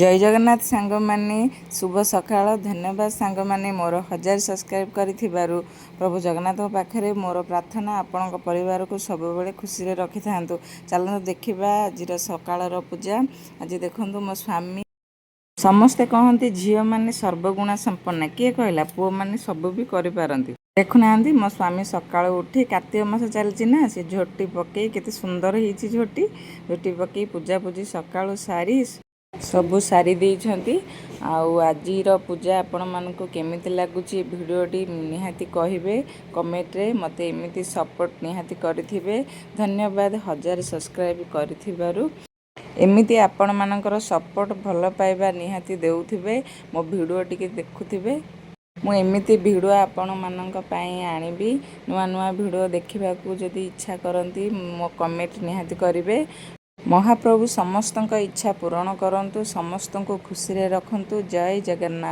ଜୟ ଜଗନ୍ନାଥ ସାଙ୍ଗମାନେ, ଶୁଭ ସକାଳ। ଧନ୍ୟବାଦ ସାଙ୍ଗମାନେ, ମୋର 1000 ସବସ୍କ୍ରାଇବ୍ କରିଥିବାରୁ। ପ୍ରଭୁ ଜଗନ୍ନାଥଙ୍କ ପାଖରେ ମୋର ପ୍ରାର୍ଥନା, ଆପଣଙ୍କ ପରିବାରକୁ ସବୁବେଳେ ଖୁସିରେ ରଖିଥାନ୍ତୁ। ଚାଲନ୍ତୁ ଦେଖିବା ଆଜିର ସକାଳର ପୂଜା। ଆଜି ଦେଖନ୍ତୁ ମୋ ସ୍ୱାମୀ। ସମସ୍ତେ କହନ୍ତି ଝିଅମାନେ ସର୍ବଗୁଣା ସମ୍ପନ୍ନା। କିଏ କହିଲା? ପୁଅମାନେ ସବୁ ବି କରିପାରନ୍ତି। ଦେଖୁନାହାନ୍ତି, ମୋ ସ୍ୱାମୀ ସକାଳୁ ଉଠି, କାର୍ତ୍ତିକ ମାସ ଚାଲିଛି ନା, ସେ ଝୋଟି ପକେଇ, କେତେ ସୁନ୍ଦର ହେଇଛି ଝୋଟି, ଝୋଟି ପକେଇ ପୂଜାପୂଜି ସକାଳୁ ସାରି ସବୁ ସାରି ଦେଇଛନ୍ତି। ଆଉ ଆଜିର ପୂଜା ଆପଣମାନଙ୍କୁ କେମିତି ଲାଗୁଛି, ଭିଡ଼ିଓଟି ନିହାତି କହିବେ କମେଣ୍ଟରେ। ମୋତେ ଏମିତି ସପୋର୍ଟ ନିହାତି କରିଥିବେ। ଧନ୍ୟବାଦ 1000 ସବସ୍କ୍ରାଇବ୍ କରିଥିବାରୁ। ଏମିତି ଆପଣମାନଙ୍କର ସପୋର୍ଟ, ଭଲ ପାଇବା ନିହାତି ଦେଉଥିବେ, ମୋ ଭିଡ଼ିଓ ଟିକେ ଦେଖୁଥିବେ। ମୁଁ ଏମିତି ଭିଡ଼ିଓ ଆପଣମାନଙ୍କ ପାଇଁ ଆଣିବି। ନୂଆ ନୂଆ ଭିଡ଼ିଓ ଦେଖିବାକୁ ଯଦି ଇଚ୍ଛା କରନ୍ତି, ମୋ କମେଣ୍ଟ ନିହାତି କରିବେ। ମହାପ୍ରଭୁ ସମସ୍ତଙ୍କ ଇଚ୍ଛା ପୂରଣ କରନ୍ତୁ, ସମସ୍ତଙ୍କୁ ଖୁସିରେ ରଖନ୍ତୁ। ଜୟ ଜଗନ୍ନାଥ।